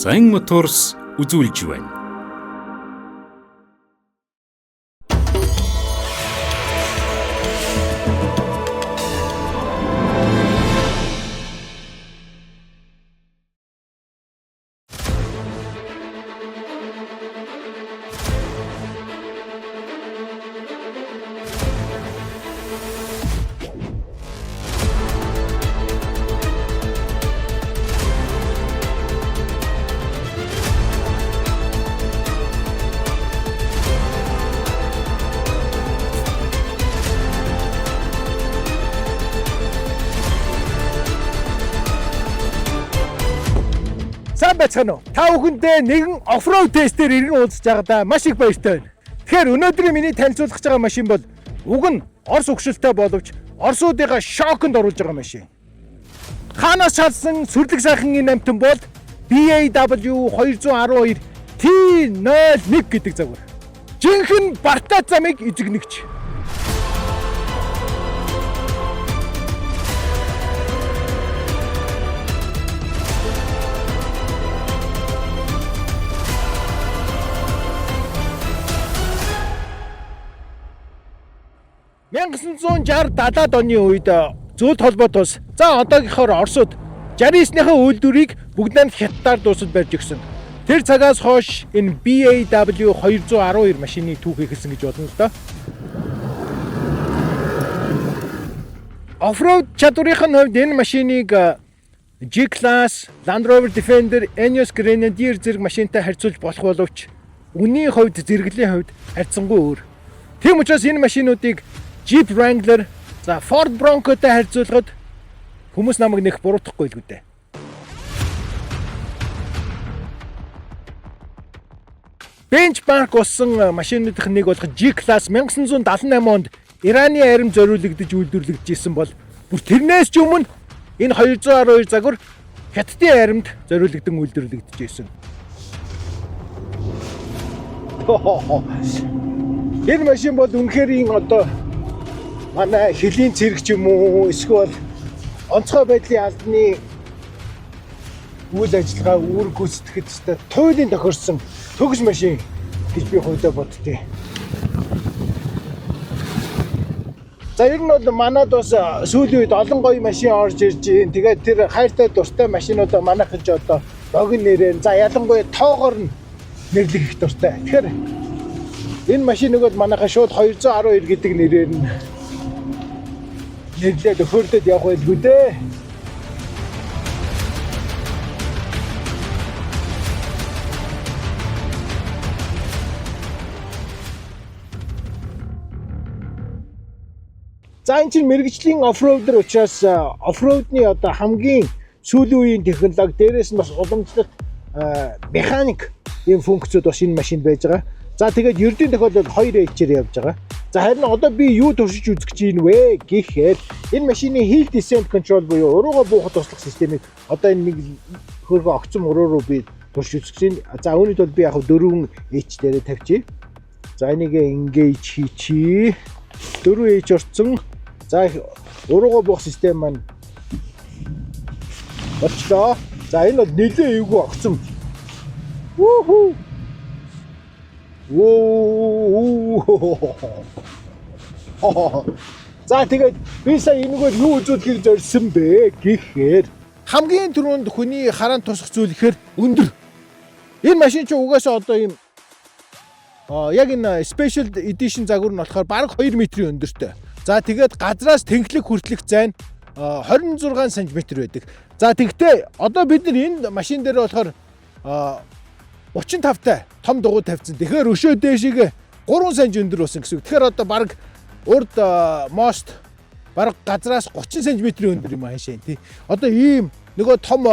Сайн Моторс үзүүлж байна. Сайн байцгаана уу? Та бүхэндээ нэгэн off-road тестээр иргэн уулзж байгаадаа маш их баяртай байна. Тэгэхээр өнөөдрийн миний танилцуулах гэж байгаа машин бол уг нь Орос өгшөлтэй боловч Оросуудыгаа шоконд оруулж байгаа машин. Хаанаас шалсан сүрлэг сайхан энэ амтан бол BAW 212 T01 гэдэг загвар. Жинхэнэ Бартаа замыг эзэгнэгч. «1960 70-ад оны үед зүйд холбоот улс за одоогийнхоор Оросууд 69-ийнхээ үйлдвэрийг бүгд найрамд Хятадаар дуусад барьж өгсөн. Тэр цагаас хойш энэ BAW 212 машины түүх эхэлсэн гэж болно л доо. Оффроуд чадварын хувьд энэ машиныг G-Class, Land Rover Defender, Ineos Grenadier зэрэг машинтай харьцуулж болох боловч үнийн хувьд, зэрэглэлийн хувьд харьцангуй өөр. Тийм учраас энэ машинуудыг Jeep Wrangler, за Ford Bronco-тай харьцуулахад хүмүүс намайг нэх буруутгахгүй л үү дээ. Benchmark болсон машинуудын нэг болох G-Class 1978 онд Ираны арим зориулагдаж үйлдвэрлэгдэж исэн бол бүр тэрнээс ч өмнө энэ 212 загвар Хятадын аримд зориулагдан үйлдвэрлэгдэж исэн. Энэ машин бол үнэхээр одоо манай хөлийн цэрэг ч юм уу эсвэл онцгой байдлын албаны үйл ажиллагаа үүрэг гүйцэтгэхэд өстой туйлын тохирсон төгс машин гэж би хувьдаа боддیں۔ За ер нь бол манад бас сүүлийн үед олон гоё машин орж ирж байна. Тэгээд тэр хайртай дуртай машинуудаа манайх гэж одоо богино нэрээр за ялангуяа тоогоор нь нэрлэх их дуртай. Тэгэхээр энэ машиныг бол манайхаа шууд 212 гэдэг нэрээр нь нэрлээд өхөрдөд явах байлгүй дээ. За энэ чинь мэргэжлийн off-roader учраас off-road-ны одоо хамгийн сүүлийн үеийн технологи, дээрээс нь бас уламжлалт механик ийм функцүүд бас энэ машинд байж байгаа. За тэгээд ердийн тохиолдолд 2H-ээр явж байгаа. За харин одоо би юу туршиж үзэх гэж байна вэ гэхээр энэ машины hill descent control буюу уруугаа буухад туслах системийг одоо энэ нэг хөөрхөн огцом уруу руу би туршиж үзэх гэж байна. За үүний тулд би яг 4H дээрээ тавьчих. За энийг engage хийчихье. 4H орцсон. За уруугаа буух систем маань болчлоо. За энэ бол нэлээд эвгүй огцом. Вүүхүү. Вөө. За тэгээд би сая энэгээр юу үзүүлэхийг зорьсон бэ гэхээр хамгийн түрүүнд хүний хараан тусах зүйл гэхээр өндөр. Энэ машин чинь угаасаа одоо ийм яг энэ special edition загвар нь болохоор бараг 2 метрийн өндөртэй. За тэгээд газраас тэнхлэг хүртэлх зай нь 26 см байдаг. За тэгтээ одоо бид нар энэ машин дээр болохоор 35 тай том дугуй тавьсан. Тэгэхээр өшөө дээшээ 3 см өндөр болсон гэсэн үг. Тэгэхээр одоо бараг урд мост бараг газраас 30 см өндөр юм аашаа тий. Одоо ийм нөгөө том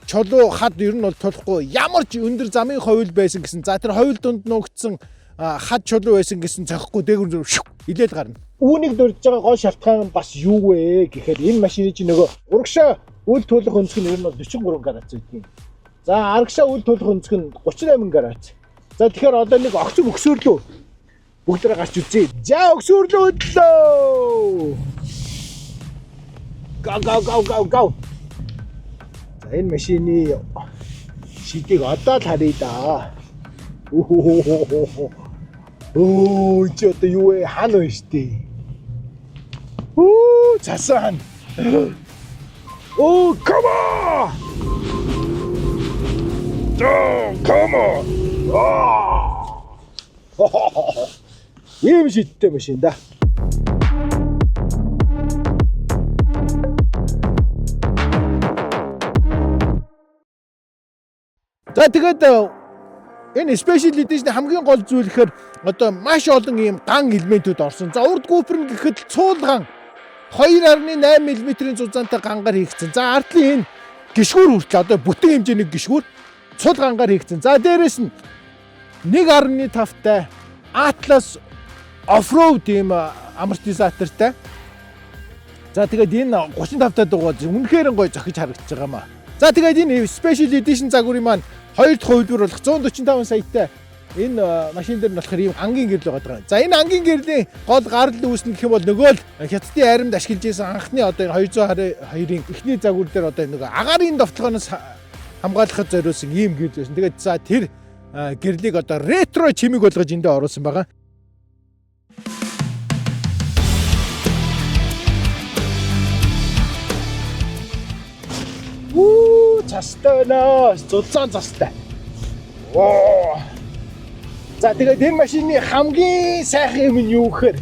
чулуу хад ер нь бол тулахгүй ямар ч өндөр замын ховил байсан гэсэн. За тэр ховил дунд нуугдсан хад чулуу байсан гэсэн цохихгүй дээгүр зүр илээл гарна. Үүнийг дурдж байгаа гол шалтгаан нь бас юу вэ гэхээр энэ машины чинь нөгөө урагшаа үл тулах өнцөг нь ер нь бол 43 градус байдаг. За арагшаа үл тулах өнцөг нь 38 градус. За тэгэхээр одоо нэг огцом өксөрлөө бүгдээрээ гарч үзье. За өксөрлөө хөдлөө. Go go go go go. За энэ машины Шидийг одоо л харъя да. Өө, чи одоо юу вэ? Хан байна штэ. Үу, цасан хан. Оо, come on! Oh, come on! Аа! Ийм шидтэй машин да. За, тэгээд энэ Special Edition хамгийн гол зүйл гэхээр одоо маш олон ийм ган элементүүд орсон. За, урд гүүпэр нь гэхэд цуулган 2.8 мм-ийн зузаантай гангаар хийгдсэн. За, ардлын энэ гишгүүр хүртэл, одоо бүтэн хэмжээний гишгүүр цул гангаар хийгдсэн. За, дээрэс нь 1.5-тай Atlas Off-road ийм амортизатортай. За, тэгээд энэ 35 таа дугуй үнэхээр гоё зохиж харагдаж байгаа маа. За, тэгээд энэ Special Edition загварын маань хоёр дахь хувилбар болох 145 саятай энэ машин дээр нь болохоор ийм ангийн гэрэл байгаа. За, энэ ангийн гэрлийн гол гарал үүснэ гэх юм бол нөгөө л хятадын аримд ашиглаж байсан анхны одоо энэ 222-ын эхний загвар дээр одоо нөгөө агаарын довтлогоноос хамгаалахад зориулсан ийм гэрэл байсан. Тэгээд за тэр гэрлийг одоо ретро чимэг болгож эндээ оруулсан байгаа. Үу, цастай байна. Зулцаан цастай. Оо. За, тэгээд энэ машины хамгийн сайхан юм нь юу гэхээр,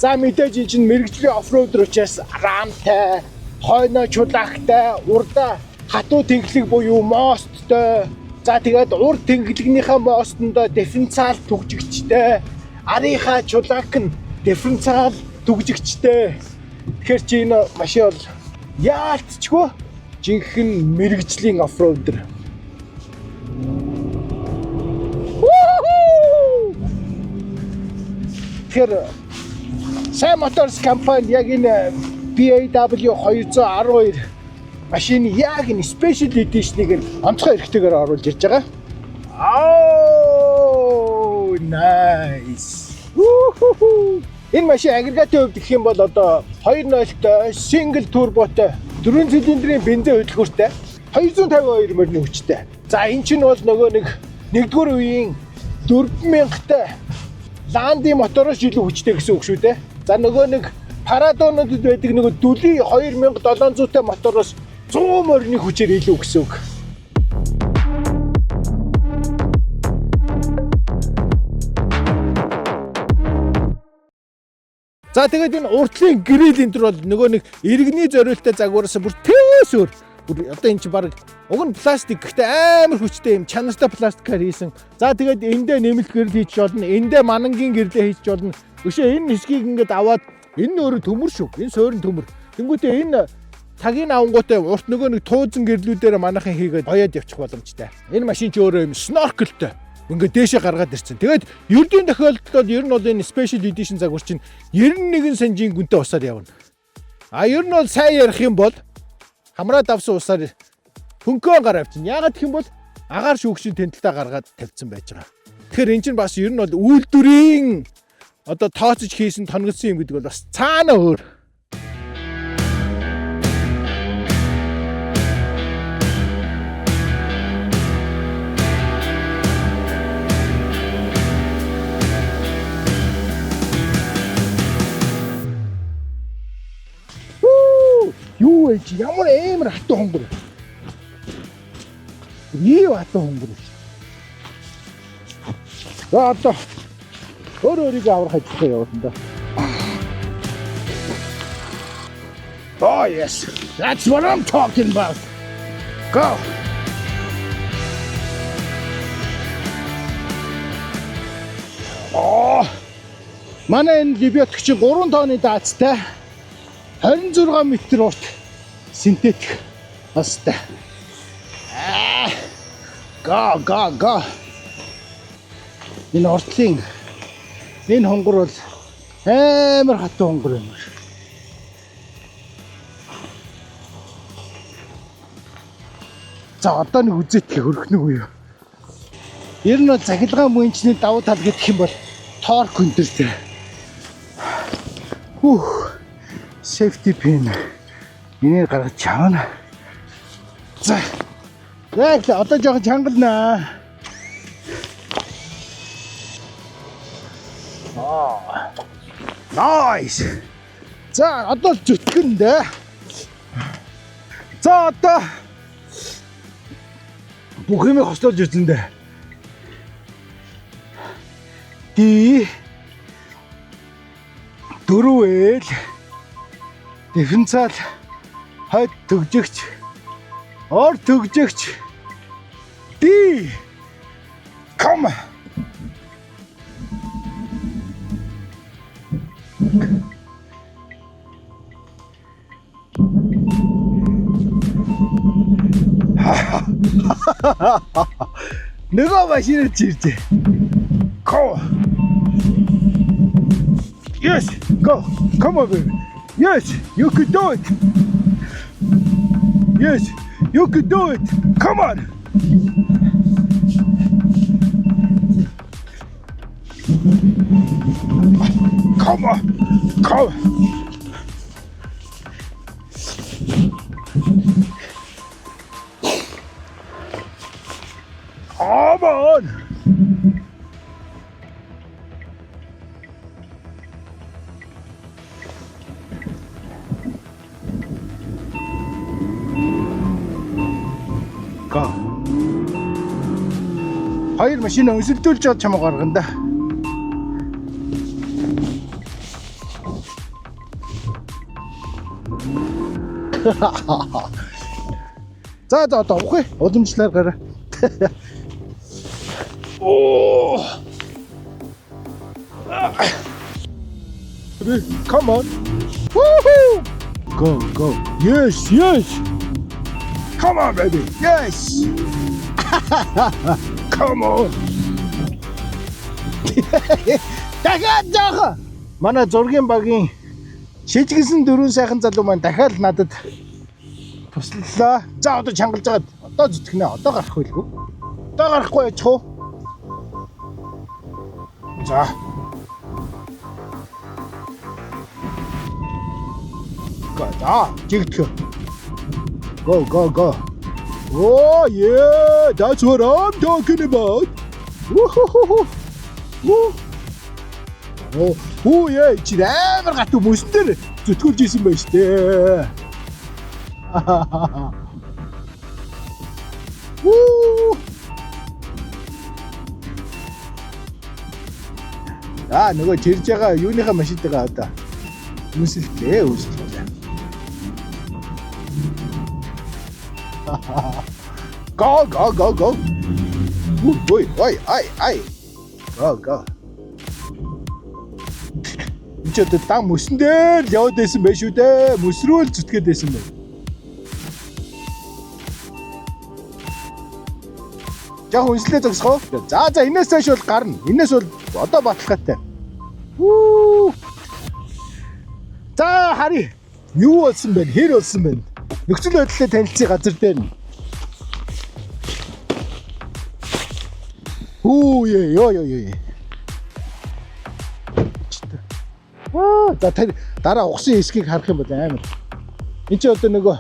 за, мэдээж энэ чинь мэргэжлийн off-roader учраас рамтай, хойноо чулаагтай, урдаа хатуу тэнхлэг буюу мосттой. За, тэгээд урд тэнхлэгнийхээ мостондоо дифференциал түгжигчтэй, арийнхаа чулаак нь дифференциал түгжигчтэй. Тэгэхээр чи энэ машин бол яалтчгүй жинхэнэ мэргэжлийн off-roader. Woohoo! Тэгэхээр Сайн Motors компани яг энэ BAW 212 машины яг энэ special edition-ыг нь онцгой эрхтэйгээр оруулж ирж байгаа. Oh, nice. Woohoo! Энэ машин агрегатын хувьд гэх юм бол одоо 2.0-той single turbo-той, 4 цилиндрийн бензин хөдөлгөөртэй, 252 морины хүчтэй. За, энэ чинь бол нөгөө нэг нэгдүгээр үеийн 4000-тай Ландын мотороос илүү хүчтэй гэсэн үг шүү дээ. За, нөгөө нэг Парадонуудад байдаг нөгөө дүлийн 2700-тай мотороос 100 морины хүчээр илүү гэсэн үг. За, тэгээд энэ уртлын грил энэ төр бол нөгөө нэг иргэний зориултаа загвараас бүр тээс өөр. Бүр одоо энэ чинь баг уг нь пластик, гэхдээ амар хүчтэй юм чанартай пластикаар хийсэн. За, тэгээд эндээ нэмэлт гэрэл хийж болно. Эндээ манангийн гэрлээ хийж болно. Өшөө энэ хэсгийг ингээд аваад, энэ нь өөрөө төмөр шүү. Энэ суурин төмөр. Тэнгүүтээ энэ цагийн авангуудаа урт нөгөө нэг туузан гэрлүүдээр манайхан хийгээд гоёод явчих боломжтой. Энэ машин чи өөрөө юм snorkel тэй ингээд дээшээ гаргаад ирсэн. Тэгээд ердийн тохиолдолд бол ер нь бол энэ special edition загвар чинь 91 санжийн гүнтэй усаар явна. А ер нь бол сайн ярих юм бол хамраа давсан усаар хөнгөн гараа авчихна. Яагаад гэх юм бол агаар шүүгчийн тэнтэлтэй гаргаад тавьсан байж байгаа. Тэгэхээр эн чинь бас ер нь бол үйлдвэрийн одоо тооцож хийсэн, тонгоцсон юм гэдэг бол бас цаана өөр. Хүү! Юу вэ чи? Ямар амар хатуу хонгор. Ийм хатуу хонгор. За, одоо өөр өөрийгөө аврах ажиллагаа явуулна да. Oh yes. That's what I'm talking about. Go. Oh. Манай энэ лебедка чинь 3 тонны даацтай, 26 м урт синтетик хостой. Аа. Go, go, go. Энэ уртлын энэ хонгор бол амар хатуу хонгор юм. За, одоо нэг үзээтгэх хөрөхнөг үе. Ер нь бол цахилгаан мөнчний давуу тал гэх юм бол torque өндөртэй. Хүүх. Safety pin. Энийг гаргаж чавна. За. Яг л одоо жоохон чангалнаа. Аа. Nice. За, одоо л зүтгэн дээ. За, одоо бүх юмыг хослуулж үзэн дээ. D 4 L дифференциал, хойд түгжигч, ор түгжигч, D. Come. Нөгөө машинаар чиржээ. Go. Yes, go. Come on, baby. Yes, you can do it. Yes, you can do it. Come on. Come on. Come. Come on. Go. Хоёр машин өсөлдүүлж чад чамаа гаргана да. За за, одоо ухъя. Уламжлалаар гараа. Оо. Come on. Woohoo! Go, go. Yes, yes. Come on, baby. Yes. Come on. Дахиад жоох. Манай зургийн багийн шижигсэн дөрвөн сайхан залуу маань дахиад надад туслалаа. За, одоо чангалж байгаад одоо зүтгэнэ. Одоо гарах байлгүй. Одоо гарахгүй яах вэ? За. Go. За, жигдэх. Go, go, go. Oh yeah, that's what I'm talking about. Woo-hoo-hoo. Woo. Оо, оо яа, чи амар гатуу мөсөн дээр зүтгүүлж исэн байж тээ. Woo! Аа, нөгөө чирж байгаа юуныхаа машинтайгаа одоо үнсэлтлээ, үнсэлтлээ. Go, go, go, go. Ой, ой, ай, ай. Go, go. Энд чи одоо дан мөсөн дээр л яваад байсан байх шүү дээ. Мөс рүү л зүтгээд байсан байна. Яг үнслээ зогсох уу? За за, энэс хойш бол гарна. Энэс бол одоо баталгаатай. Вүү. За, харъя. Юу болсон бэ? Хэр болсон бэ? Нөхцөл байдлаа танилцъя газар дээр нь. Хүү ёо ёо ёо. Аа, за, тэр дараа угсан хэсгийг харах юм бол амар. Энд чи одоо нөгөө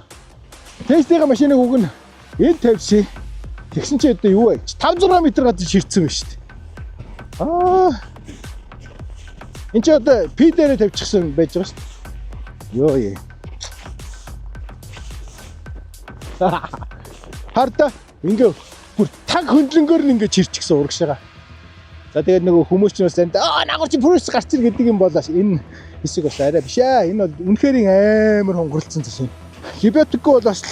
тестийн машиныг уг нь энд тавьсан. Тэгсэн чи одоо юу вэ? 5 6 м газар ширтсэн байна шүү дээ. Аа. Энд чи одоо P дээрээ тавьчихсан байж байгаа шүү дээ. Йоо ёо. Харда, ингээ бүр таг хөндлөнгөөр нь ингээ чирчихсэн урагшаага. За, тэгээд нөгөө хүмүүс ч бас заримдаа "Аа, нагар чи Prius гарч ир" гэдэг юм болоос энэ хэсэг бас арай биш аа. Энэ бол үнэхээр амар хонголцсон зүйл. Лебедку бол бас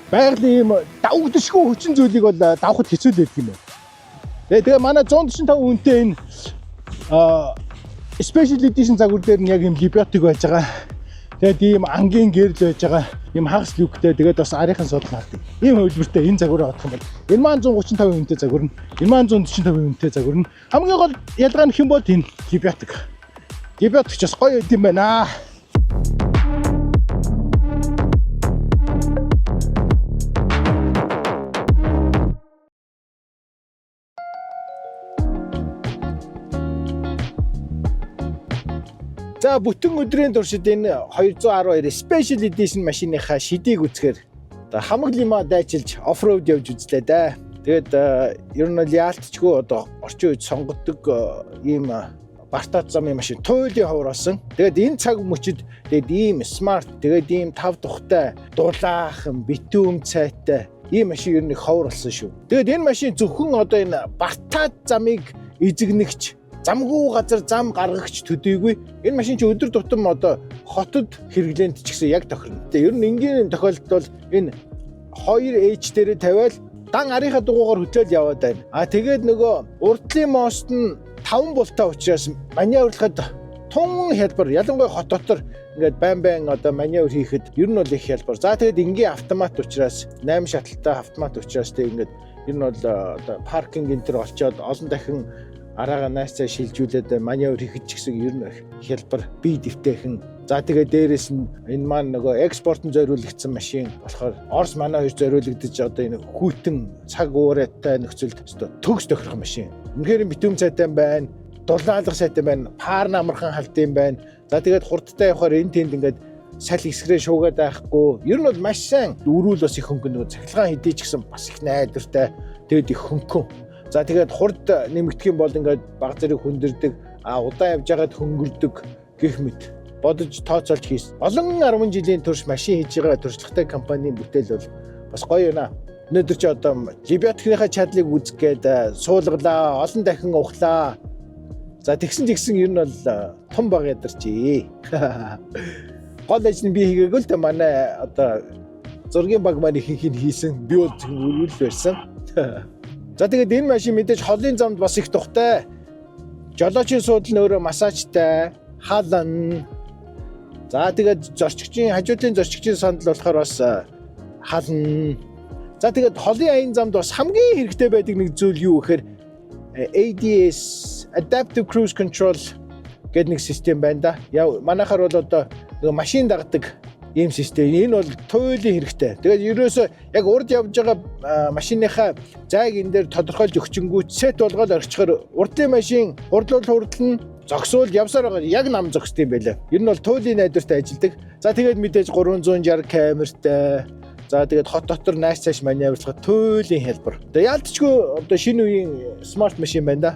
байгалийн ийм давагдашгүй хүчин зүйлийг бол давхад хэцүү л байдаг юм байна. Тэгээ манай 145 үнэтэй энэ special edition загвар дээр нь яг ийм лебедик байж байгаа. Тэгээд ийм ангийн гэрэл байж байгаа. Ийм хагас люктэй, тэгээд бас арийнхан суудал хардаг. Ийм хувилбартай энэ загвараа авах юм бол энэ маань 135 үнэтэй загвар нь, энэ маань 145 үнэтэй загвар нь хамгийн гол ялгаа нь хэн бол энэ лебедик. Лебедик ч бас гоё байд юм байна. За, бүтэн өдрийн туршид энэ 212 Special Edition машиныхаа шидийг үзэхээр Одоо хамаг лима дайчилж off-road явж үзлээ дээ. Тэгээд ер нь бол яалтчгүй одоо орчин үед сонгодог ийм бартаат замын машин туйлын ховор болсон. Тэгээд энэ цаг мөчид тэгээд ийм smart, тэгээд ийм тав тухтай, дулаахан, битүүм цайтай ийм машин ер нь их ховор болсон шүү. Тэгээд энэ машин зөвхөн одоо энэ бартаат замыг эзэгнэгч, замгүй газар зам гаргагч төдийгүй энэ машин чи өдөр тутам одоо хотод хэрэглээнд ч гэсэн яг тохирно. Тэгээд ер нь энгийн тохиолдолд бол энэ 2H дээрээ тавиал дан арийнхаа дугуугаар хөтлөөл яваад байна. А тэгээд нөгөө урдлын мост нь 5 бултаа учраас маневрлахад тун хялбар. Ялангуяа хот дотор ингээд байн байн одоо маневр хийхэд ер нь бол их хялбар. За, тэгээд энгийн автомат учраас, 8 шаталтай автомат учраас тэг ингээд ер нь бол одоо паркинг энэ төр олчоод олон дахин араагаа наашцаа шилжүүлээд маневр хийхэд ч гэсэн ер нь хялбар, бие дэвтэйхэн. За, тэгээ дээрэс нь энэ маань нөгөө экспортод зориулагдсан машин болохоор Орос, манай хоёр зориулагдаж одоо энэ хүйтэн цаг уурайтай нөхцөлд өстой төгс тохирох машин. Үнэхээр битүүм цайтай байна, дулаалга сайтай байна, паар намархан халдын байна. За, тэгээд хурдтай явахаар энэ тэнд ингээд саль хэсгрээ шуугаад байхгүй. Ер нь бол маш сайн өрүүл бас их хөнгөн, нөгөө цахилгаан хэдий ч гэсэн бас их найдвартай. Тэгээд их хөнгөн. За, тэгээд хурд нэмэгдэх юм бол ингээд баг зэрэг хүндэрдэг, а удаан явж байгаад хөнгөрдөг гэх мэт бодож тооцоолж хийсэн. Олон 10 жилийн турш машин хийж байгаа туршлагатай компанийн бүтээл бол бас гоё юм. Өнөөдөр чи одоо лебедкийнхаа чадлыг үзэх гээд суулгалаа, олон дахин ухлаа. За, тэгсэн ч гэсэн ер нь бол том баг ядарчээ. Гол ажил нь би хийгээгүй л дээ, манай одоо зургийн баг маань ихэнх нь хийсэн. Би бол зөвхөн өргөл барьсан. За, тэгээд энэ машин мэдээж холын замд бас их тухтай. Жолоочийн суудал нь өөрөө массажтай, халан. За, тэгээд зорчигчийн хажуудлын зорчигчийн сандал болохоор бас хална. За, тэгээд холын аян замд бас хамгийн хэрэгтэй байдаг нэг зүйл юу гэхээр ADS, Adaptive Cruise Control гэдэг нэг систем байна да. Яа, манайхаар бол одоо нөгөө машин дагдаг ийм систем. Энэ бол туйлын хэрэгтэй. Тэгээд ерөөсөө яг урд явж байгаа машиныхаа зайг энэ дээр тодорхойлж өгчөнгүүт set болгоод орчихоор урдлын машин хурдлуул хурдлна, зогсоол явсаар байгаа яг нам зогсд юм байлаа. Ер нь бол туйлын найдвартай ажилладаг. За, тэгээд мэдээж 360 камертай. За, тэгээд хот дотор нааш цааш маневрлахад туйлын хялбар. Тэгээд яалтчгүй одоо шинэ үеийн smart машин байна да.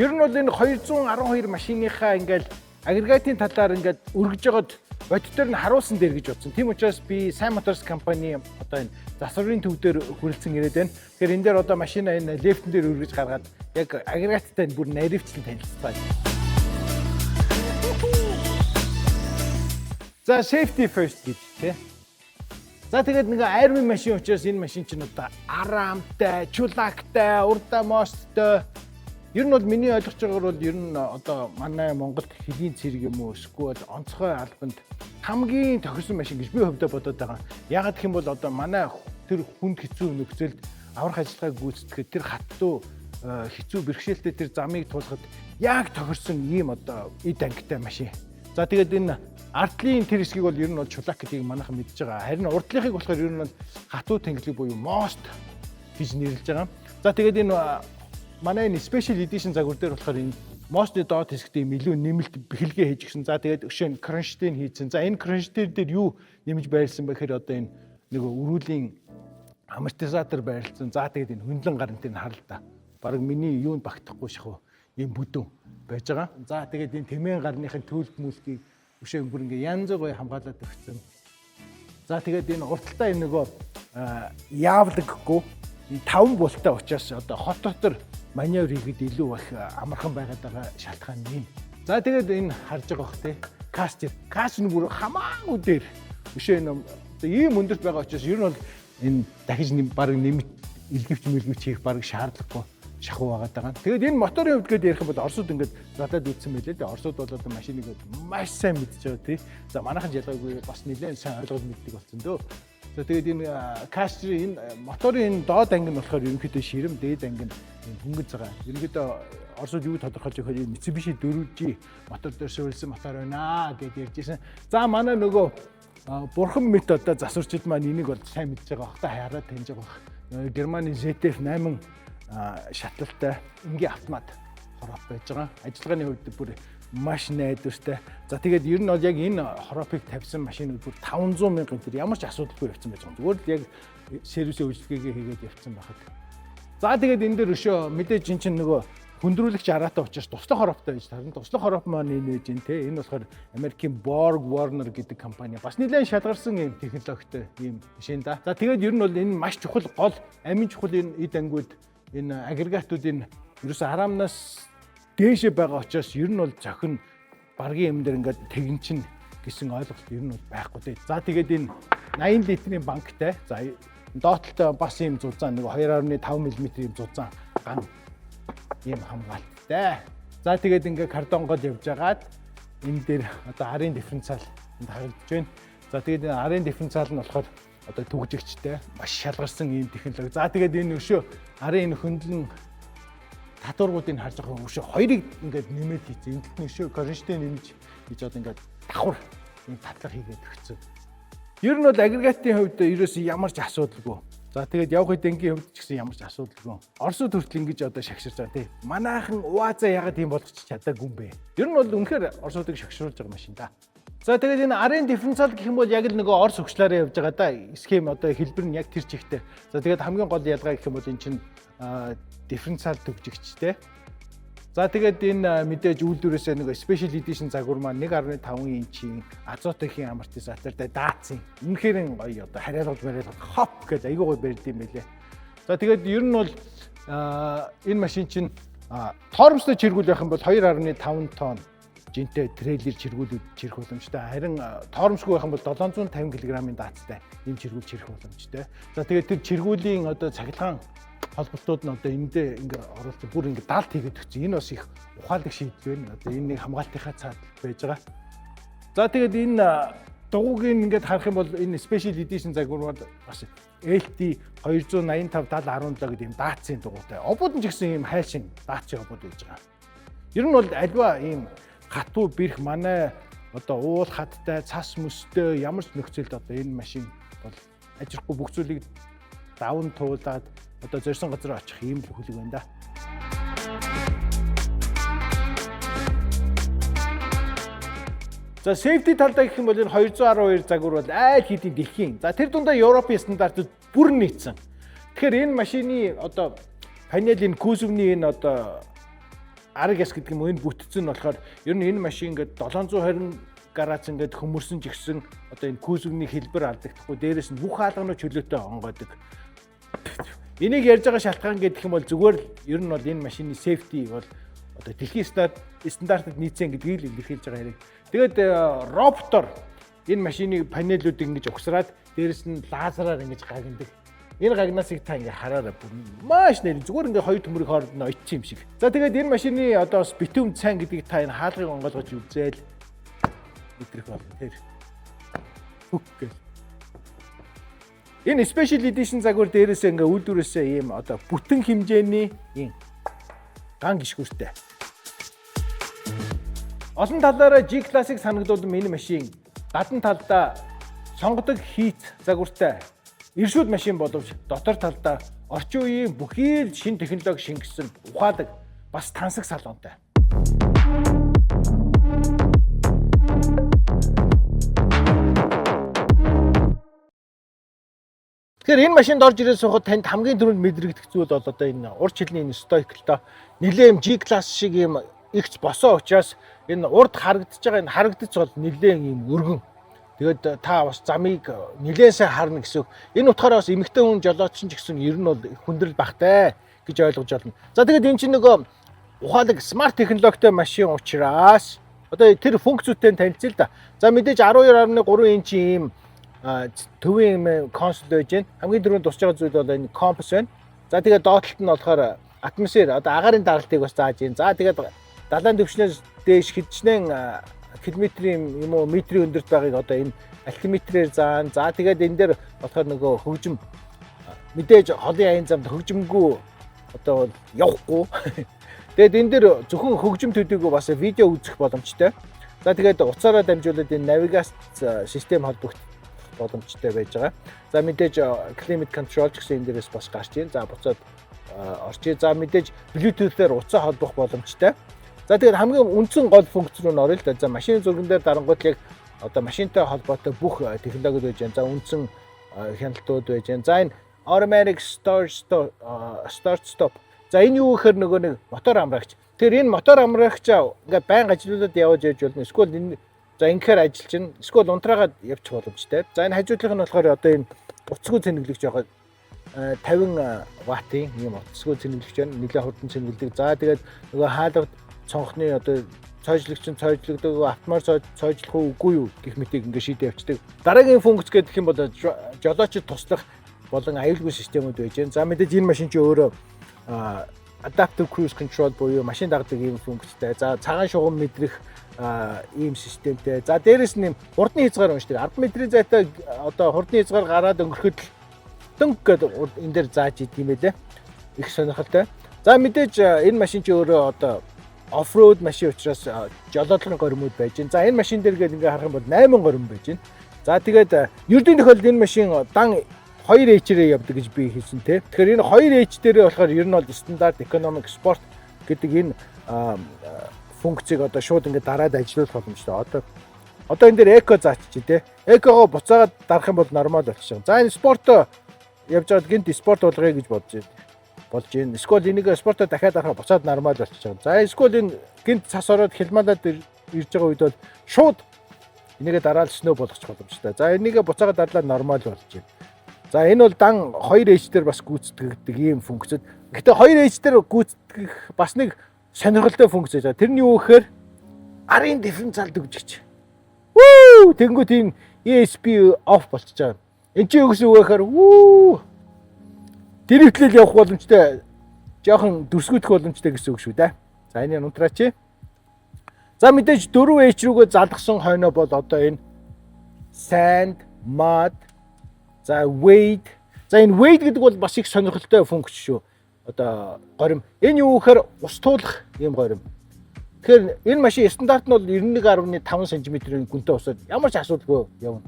Ер нь бол энэ 212 машиныхаа ингээл агрегатын талаар ингээд өргөж жагаад бодитоор нь харуулсан дээр гэж бодсон. Тийм учраас би Сайн Motors компани одоо энэ засварын төв дээр хүрэлцэн ирээд байна. Тэгэхээр энэ дээр одоо машина энэ лифтэн дээр өргөж гаргаад яг агрегаттай бүр наривчлан танилцгаая. За, safety first гэж тий. За, тэгээд нэг арми машин учраас энэ машин чинь одоо араамтай, чулаактай, урдаа мосттой. Ер нь бол миний ойлгож байгаагаар бол ер нь одоо манай Монголд хөлийн цэрэг юм уу эсвэл онцгой албанд хамгийн тохирсон машин гэж би хувьдаа бодоод байгаа. Яагаад гэх юм бол одоо манай тэр хүнд хэцүү нөхцөлд аврах ажиллагааг гүйцэтгэхэд тэр хаттуу хэцүү бэрхшээлтэй тэр замыг туулахад яг тохирсон ийм одоо эд ангитай машин. За, тэгээд энэ ардлын тэр хэсгийг бол ер нь бол чулак гэдгийг манайхан мэдж байгаа. Харин урдлынхыг болохоор ер нь бол хатуу тэнхлэг буюу мост гэж нэрлэж байгаа. За, тэгээд энэ манай энэ special edition загвар дээр болохоор энэ мостны доод хэсэгт ийм илүү нэмэлт бэхэлгээ хийж гисэн. За, тэгээд өшөө кронштейн хийцэн. За, энэ кронштейн дээр юу нэмж байрлсан бэ гэхээр одоо энэ нөгөө өрүүлийн амортизатор байрлалсан. За, тэгээд энэ хөндлөн гарын тэр нь харал та. Бараг миний юунд багтахгүй шахуу ийм бүдүүн байж байгаа. За, тэгээд энэ тэмээн гарныхын төлд мүлдгийг өшөө бүр ингээ янз гоё хамгаалаад өгсөн. За, тэгээд энэ урталтай энэ нөгөө яавлаггүй 5 бултай учраас одоо хот дотор маневр хийхэд илүү их амархан байгаад байгаа шалтгаан нь энэ. За, тэгээд энэ харж байгаа бох те. Кастер. Кастер нь бүр хамаагүй дээр. Өшөө энэ одоо ийм өндөрт байгаа учраас ер нь бол энэ дахиж бараг нэмэлт илгэвч мэлгэвч хийх бараг шаардлагагүй шахуу байгаад байгаа. Тэгээд энэ моторын хувьд гээд ярих юм бол Оросууд ингээд задлаад үзсэн байлээ дээ. Оросууд бол одоо машиныг маш сайн мэдж байгаа тий. За, манайхан ялгаагүй бас нэлээд сайн ойлгож мэддэг болсон дөө. За, тэгээд энэ Кастри энэ моторын энэ доод анги нь болохоор ерөнхийдөө ширэм, дээд анги нь хөнгөн цагаан. Ерөнхийдөө Оросууд юу тодорхойлж өгөхөөр энэ Mitsubishi 4G мотор дээр суурилсан мотор байна гэдээ ярьж ирсэн. За, манай нөгөө бурхан мэт одоо засварчид маань энийг бол сайн мэдж байгаа бах та, хараад таньж байгаа бах. Германы ZF 8 шатлалтай энгийн автомат хороп байж байгаа. Ажиллагааны хувьд бүр маш найдвартай. За, тэгээд ер нь бол яг энэ хороопыг тавьсан машинууд бүр 500 мянган тэр ямар ч асуудалгүй явцсан байж байгаа. Зүгээр л яг сервисийн үйлчилгээгээ хийгээд явцсан байхад. За, тэгээд энэ дээр өшөө мэдээж эн чинь нөгөө хүндрүүлэгч араатай учраас туслах хорооптой байж таарна. Туслах хороп маань энэ байж гин те. Энэ болохоор Америкийн Borg Warner гэдэг компани. Бас нэлээд шалгарсан юм технологитой ийм машин да. За, тэгээд ер нь бол энэ маш чухал, гол амин чухал энэ эд ангиуд, энэ агрегатуудын ерөөсө араамнаас дээшээ байгаа учраас ер нь бол зохин баргийн юм дээр ингээд тэгэн чин гэсэн ойлголт ер нь бол байхгүй дээ. За, тэгээд энэ 80 литрийн банктай. За, доотлолтой бас ийм зузаан нэг 2.5 мм ийм зузаан ган ийм хамгаалттай. За, тэгээд ингээ кардонгол явж агаад энэ дээр одоо арын дифференциал энд харагдаж байна. За, тэгээд энэ арын дифференциал нь болохоор одоо түгжигчтэй маш шалгарсан ийм технологи. За, тэгээд энэ өшөө арын энэ хөндлөн татваргуудыг харж байгаа, өшөө хоёрыг ингээд нэмээд хийсэн. Энэ талд нь өшөө кронштейн нэмж хийж одоо ингээд давхар ийм татлага хийгээд өгсөн. Ер нь бол агрегатын хувьд ерөөсөө ямар ч асуудалгүй. За, тэгээд явах эдэнгийн хувьд ч гэсэн ямар ч асуудалгүй. Оросууд хүртэл ингэж одоо шагширч байгаа, тий. Манайхан УАЗ-а ягаад тийм болгоч чадаагүй юм бэ? Ер нь бол үнэхээр оросуудыг шагшруулж байгаа машин да. За, тэгээд энэ арын дифференциал гэх юм бол яг л нөгөө орос хөгжлөөрөө явж байгаа да. Схем одоо хэлбэр нь яг тэр чигтээ. За, тэгээд хамгийн гол ялгаа гэх юм бол энэ чинь дифференциал түгжигчтэй. За, тэгээд энэ мэдээж үйлдвэрээсээ нэг special edition загвар маань 1.5 инчийн азотын амортизатортай Дацын. Үнэхээр гоё, одоо харьяалгал бариалгал хоп гэж айгүй гоё барьд юм байлээ. За, тэгээд ер нь бол энэ машин чинь тоормостой чиргүүл байх юм бол 2.5 тонн жинтэй трейлер чиргүүлүүд чирэх боломжтой. Харин тоормосгүй байх юм бол 750 кг-ын даацтай ийм чиргүүл чирэх боломжтой. За, тэгээд тэр чиргүүлийн одоо цахилгаан холболтууд нь одоо эндээ ингээ оруулж бүр ингээ далд хийгээд өгсөн. Энэ бас их ухаалаг шийдэл байна. Одоо энэ нэг хамгаалтынхаа цаад байж байгаа. За, тэгээд энэ дугуйг ингээд харах юм бол энэ special edition загвар бол бас LT 285 70 17 гэдэг ийм Дацын дугуйтай. Обууд нь ч гэсэн ийм хайлшин Дацын обууд байж байгаа. Ер нь бол альва ийм хатуу бэрх, манай одоо уул хаттай, цас мөстэй ямар ч нөхцөлд одоо энэ машин бол ажихгүй, бүх зүйлийг даван туулаад одоо зорьсон газар очих ийм л хөлөг байна да. За, safety талдаа гэх юм бол энэ 212 загвар бол айл хэдийн дэлхийн. За, тэр дундаа Европын стандартууд бүр нийцсэн. Тэгэхээр энэ машины одоо панелийн кузовны энэ одоо арга яс гэдэг юм уу, энэ бүтцэн нь болохоор ер нь энэ машин ингээд 720 градус ингээд хөмөрсөн ч гэсэн одоо энэ кузовны хэлбэр алдагдахгүй, дээрэс нь бүх хаалганууд чөлөөтэй онгойдог. Энийг ярьж байгаа шалтгаан гэдэг юм бол зүгээр л ер нь бол энэ машины safety бол одоо дэлхийн стандартад нийцсэн гэдгийг л илэрхийлж байгаа хэрэг. Тэгээд роботоор энэ машины панелүүдийг ингэж угсраад дээрэс нь лазераар ингэж гагнадаг. Энэ гагнасыг та ингээ хараарай, бүр маш нэр зүгээр ингээ хоёр төмөрийн хооронд нь очсон юм шиг. За, тэгээд энэ машины одоо бас битүүм цайн гэдгийг та энэ хаалгыг онгойлгож үзээл мэдрэх болно, тэр. Хөк гэл. Энэ special edition загвар дээрээсээ ингээ үйлдвэрээсээ ийм одоо бүтэн хэмжээний ийм ган гишгүүртэй. Олон талаараа G классыг санагдуулан энэ машин гадна талдаа сонгодог хийц загвартай иршүүд машин боловч дотор талдаа орчин үеийн бүхий л шин технологи шингэсэн ухаалаг, бас тансаг салонтой. Тэгэхээр энэ машинд орж ирээд суухад танд хамгийн түрүүнд мэдрэгдэх зүйл бол одоо энэ урд чилний энэ стойк л доо. Нилээн юм G класс шиг юм ихч босоо учраас энэ урд харагдаж байгаа энэ харагдаж бол нилээн юм өргөн. Тэгээд та бас замыг нилээн сайн харна гэсэн үг. Энэ утгаараа бас эмэгтэй хүн жолоодсон ч гэсэн ер нь бол хүндрэл багтай гэж ойлгож байна. За, тэгээд энэ чинь нөгөө ухаалаг смарт технологитой машин учраас одоо тэр функцүүдтэй танилцъя л да. За, мэдээж 12.3 инчийн ийм төвийн консол байж байна. Хамгийн түрүүнд тусч байгаа зүйл бол энэ компас байна. За, тэгээд доотлолт нь болохоор атмосфер, одоо агаарын даралтыг бас зааж байна. За, тэгээд далайн түвшнээс дээш хэдчнэн километрийн юм уу метрийн өндөрт байгааг одоо энэ альтиметрээр заана. За, тэгээд энэ дээр болохоор нөгөө хөгжим, мэдээж холын аян замд хөгжимгүй одоо бол явахгүй. Тэгээд энэ дээр зөвхөн хөгжим төдийгүй бас видео үзэх боломжтой. За, тэгээд утсаараа дамжуулаад энэ навигац систем холбогдох боломжтой байж байгаа. За, мэдээж climate control ч гэсэн энэ дээрээс бас гарч ийн. За, буцаад орчие. За, мэдээж Bluetooth-ээр утсаа холбох боломжтой. За, тэгээд хамгийн үндсэн гол функц руу н оръё л да. За, машины зурган дээр дарангуут яг одоо машинтай холбоотой бүх технологиуд байж байна. За, үндсэн хяналтууд байж байна. За, энэ automatic start stop. За, энэ юу гэхээр нөгөө нэг мотор амраагч. Тэгэхээр энэ мотор амраагчаа ингээд байнга ажиллуулад яваж явж болно. Эсвэл энэ, за, ингэхээр ажиллаж чинь эсвэл унтраагаад явчих боломжтой. За, энэ хажуудлах нь болохоор одоо энэ утасгүй цэнэглэгч байгаа, 50 ваттын ийм утасгүй цэнэглэгч байна. Нэлээд хурдан цэнэглэдэг. За, тэгээд нөгөө хаалга цонхны одоо цоожлогч нь цоожлогдог, автомат цоожлох уу, үгүй юу гэх мэтийг ингээд шийдээ явцдаг. Дараагийн функц гэдэг юм бол жолоочид туслах болон аюулгүй системүүд байж байна. За, мэдээж энэ машин чинь өөрөө adaptive cruise control буюу машин дагдаг ийм функцтэй. За, цагаан шугам мэдрэх ийм системтэй. За, дээрэс нь хурдны хязгаар уншдаг. 10 метрийн зайтай одоо хурдны хязгаар гараад өнгөрөхөд л дөнг гэдэг энэ дээр зааж идэм байлээ. Их сонирхолтой. За, мэдээж энэ машин чинь өөрөө одоо off-road машин учраас жолоодлогын горимуд байж байна. За, энэ машин дээр гээд ингээ харах юм бол 8 горим байж байна. За, тэгээд ердийн тохиолдолд энэ машин дан 2H-рээ явдаг гэж би хэлсэн те. Тэгэхээр энэ 2H дээрээ болохоор ер нь бол стандарт, economic, sport гэдэг энэ функцийг одоо шууд ингээ дараад ажиллуулах боломжтой. Одоо энэ дээр eco зааччих те. Eco го буцаагаад дарах юм бол normal болчих. За, энэ спорт явж байгаад гинт спорт болгоё гэж бодож байна. Болж байна. Эсвэл энийг спортоо дахиад дарахаа буцаад normal болчих. За, эсвэл энэ гинт цас ороод хилмалаад ирж байгаа үед бол шууд энийгээ дараал snow болгочих боломжтой. За, энийгээ буцаагаад дарлаа, normal болж байна. За, энэ бол дан 2H дээр бас гүйцэтгэгддэг ийм функцүүд. Гэхдээ 2H дээр гүйцэтгэх бас нэг сонирхолтой функц байж байгаа. Тэр нь юу гэхээр арын дифференциал түгжигч. Вүү! Тэнгүүт энэ ESP off болчихж байгаа. Энд чинь юу гэсэн үг вэ гэхээр вүү! Drift лэл явах боломжтой, жоохон дүрсгүйдэх боломжтой гэсэн үг шүү дээ. За, энэ унтраач. За, мэдээж 4H рүүгээ залгасан хойноо бол одоо энэ sand, mud, за, wade. За, энэ wade гэдэг бол бас их сонирхолтой функц шүү. Одоо горим. Энэ юу гэхээр ус туулах юм горим. Тэгэхээр энэ машин стандарт нь бол 91.5 см-ийн гүнтэй усаад ямар ч асуудалгүй явна.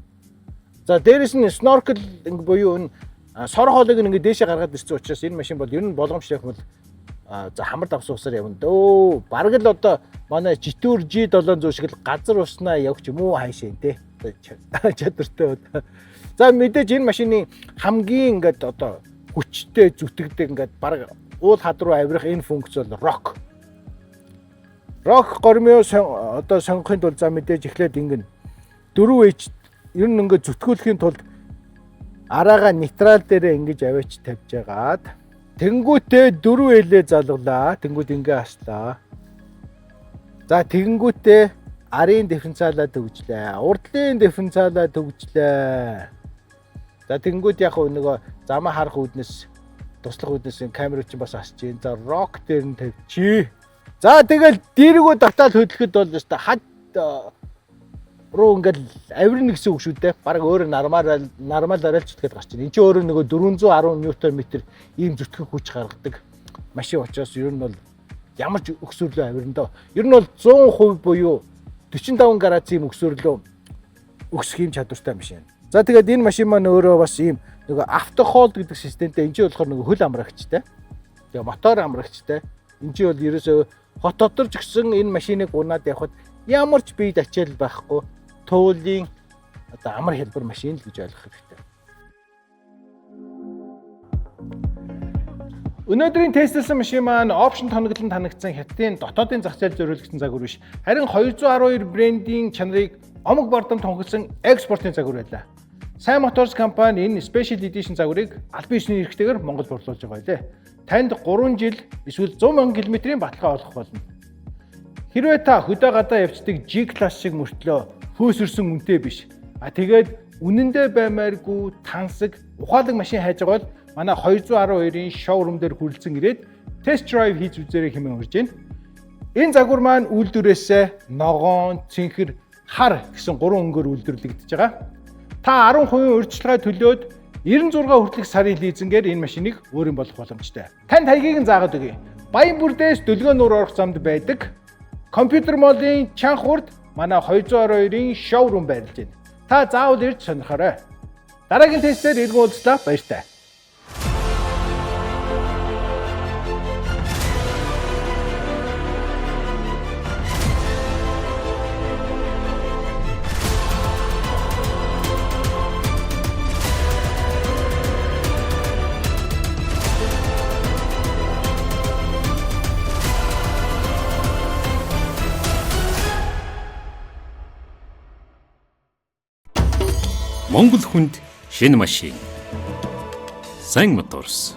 За, дээрэс нь snorkel буюу энэ сор хоолойг ингээ дээшээ гаргаад ирсэн учраас энэ машин бол ер нь болгоомжтой явах бол за, хамар давсан усаар явна дөө. Бараг л одоо манай Jetour G700 шиг л газар уснаа явах ч юм уу хайшаа те. Чадвартай. За, мэдээж энэ машины хамгийн ингээд одоо хүчтэй зүтгэдэг, ингээд бараг уул хад руу авирах энэ функц бол rock. Rock гормио одоо сонгохын тулд, за, мэдээж эхлээд ингэн 4H ер нь ингээд зүтгүүлэхийн тулд араага нейтрал дээрээ ингэж аваач тавьж ягаад тэнгүүтээ 4L-ээ залгалаа. Тэнгүүд ингээ хаслаа. За, тэгэнгүүтээ арын дифференциалаа төгжлээ. Урдлын дифференциалаа төгжлээ. За, тэгэнгүүт яг нөгөө замаа харах үүднээс, туслах үүднээс камер чинь бас асч гин. За, rock дээр нь тавьчих. За, тэгэл дээргөө давтаал хөдлөхөд бол өстой хад руу ингээл авирна гэсэн үг шүү дээ. Бараг өөрөө нормал нормал арайлч зүтгэл гарч байна. Энд чинь өөрөө нөгөө 410 ньютон метр ийм зүтгэх хүч гаргадаг машин учраас ер нь бол ямар ч өксөрлөө авирна доо. Ер нь бол 100% буюу 45 градус ийм өксөрлөө өксөх юм чадвартай машин. За, тэгээд энэ машин маань өөрөө бас ийм нөгөө auto hold гэдэг системтэй, энэ чинь болохоор нөгөө хөл амрагчтай. Тэгээ мотор амрагчтай. Энэ чинь бол ерөөсөө хот дотор ч гэсэн энэ машиныг унаад явхад ямар ч бие ачаал байхгүй, туйлын одоо амар хялбар машин л гэж ойлгох хэрэгтэй. Өнөөдрийн тестлсэн машин маань option тоноглон танигдсан Хятадын дотоодын зах зээл зориулагдсан загвар биш. Харин 212 брендийн чанарыг омог бардам тунхагласан экспортын загвар байлаа. Сайн Motors компани энэ Special Edition загварыг албан ёсны эрхтэйгээр Монгол борлуулж байгаа билээ. Танд 3 жил эсвэл 100 мянган километрийн баталгаа олгох болно. Хэрвээ та хөдөө гадаа явцдаг G-класс шиг мөртлөө хөөсөрсөн үнэтэй биш. А тэгээд үнэндээ баймааргүй тансаг ухаалаг машин хайж байгаа бол манай 212-ын showroom дээр хүрэлцэн ирээд test drive хийж үзээрэй хэмээн урьж байна. Энэ загвар маань үйлдвэрээсээ ногоон, цэнхэр, хар гэсэн гурван өнгөөр үйлдвэрлэгдэж байгаа. Та 10% урьдчилгаа төлөөд 96 хүртэлх сарын лизингээр энэ машиныг өөрийн болох боломжтой. Танд хаягийг нь заагаад өгье. Баян бүрдээс Дөлгөөн нуур орох замд байдаг Компьютер Mall-ын чанх урд манай 212-ын showroom байрлаж байна. Та заавал ирж сонирхоорой. Дараагийн тестээр эргэн уулзлаа, баяртай. Монгол хүнд шинэ машин. Сайн Моторс.